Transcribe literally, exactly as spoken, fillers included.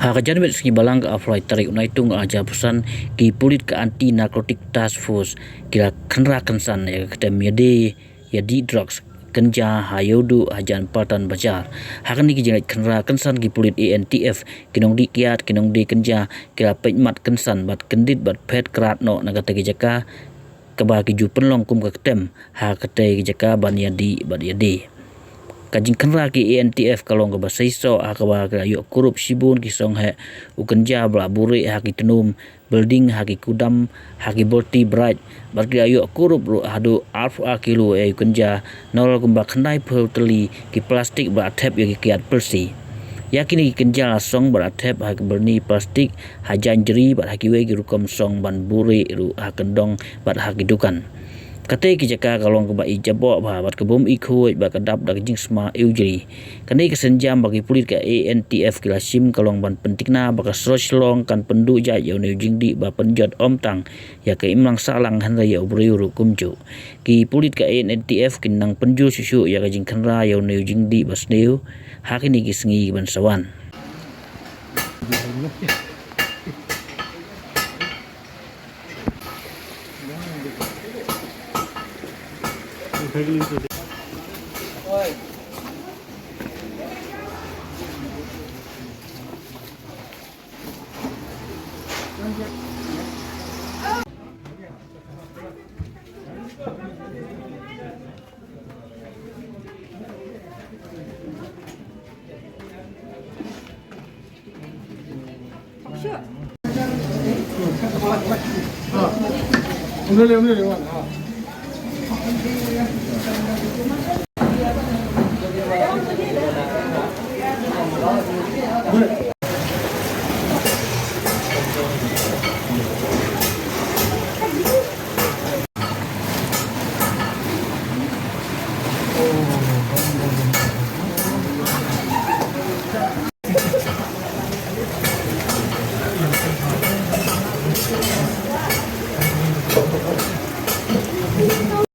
Ha ka janmiet sngi Balang ka arphew lai tarik u Naitung ar hajar arphew san, ki pulit ka Anti Narcotic Task Force ki la khynra kynsan ïa ka ktem ïadie ïadih drugs kynja ha Ïewduh hajan Paltan Bazar. Ha kane ka jingleit khynra kynsan ki pulit A N T F, ki nongdih kiad, ki nongdie kynja ki la peit mat kynsan bad kyndit bad phet krad noh na kata ka jaka kaba ki ju pynlong kum ka ktem ha kata ka jaka ban ïadih bad ïadie. Ka jingkhynra ki A N T F ka long kaba seisoh ha kaba ki la ïoh kurup shibun ki song heh u kynja ba la buhrieh ha ki tnum, building, ha ki kudam, ha ki borti bright, bad ki la ïoh kurup ruh haduh arphew ar kilo ïa u kynja, nalor kumba khyndaiphew tylli ki plastik ba la thep ïa ki kiad pyrsi. Ïa kine ki kynja la song ba la thep ha ki byrni plastik, ha jaiñ jri bad ha kiwei ki rukom song ban buhrieh ruh ha kyndong bad ha ki dukan. Kata ka jaka ka long kaba i jaboh bha bad ka bym i khuid bad ka dap da ka jingsma iwjri. Kane ka sienjam ba ki pulit ka A N T F ki la shim ka long ban pyntikna ba ka sroh Shillong kan pynduh jait ïa une u jingdih ba pynjot ym tang ïa ka imlang sahlang hynrei ïa u briew ruh kumjuh. Ki pulit ka A N T F kin nang pynjur shuh shuh ïa ka jingkhynra ïa une u jingdih ba sniew ha kine ki sngi ban sa wan.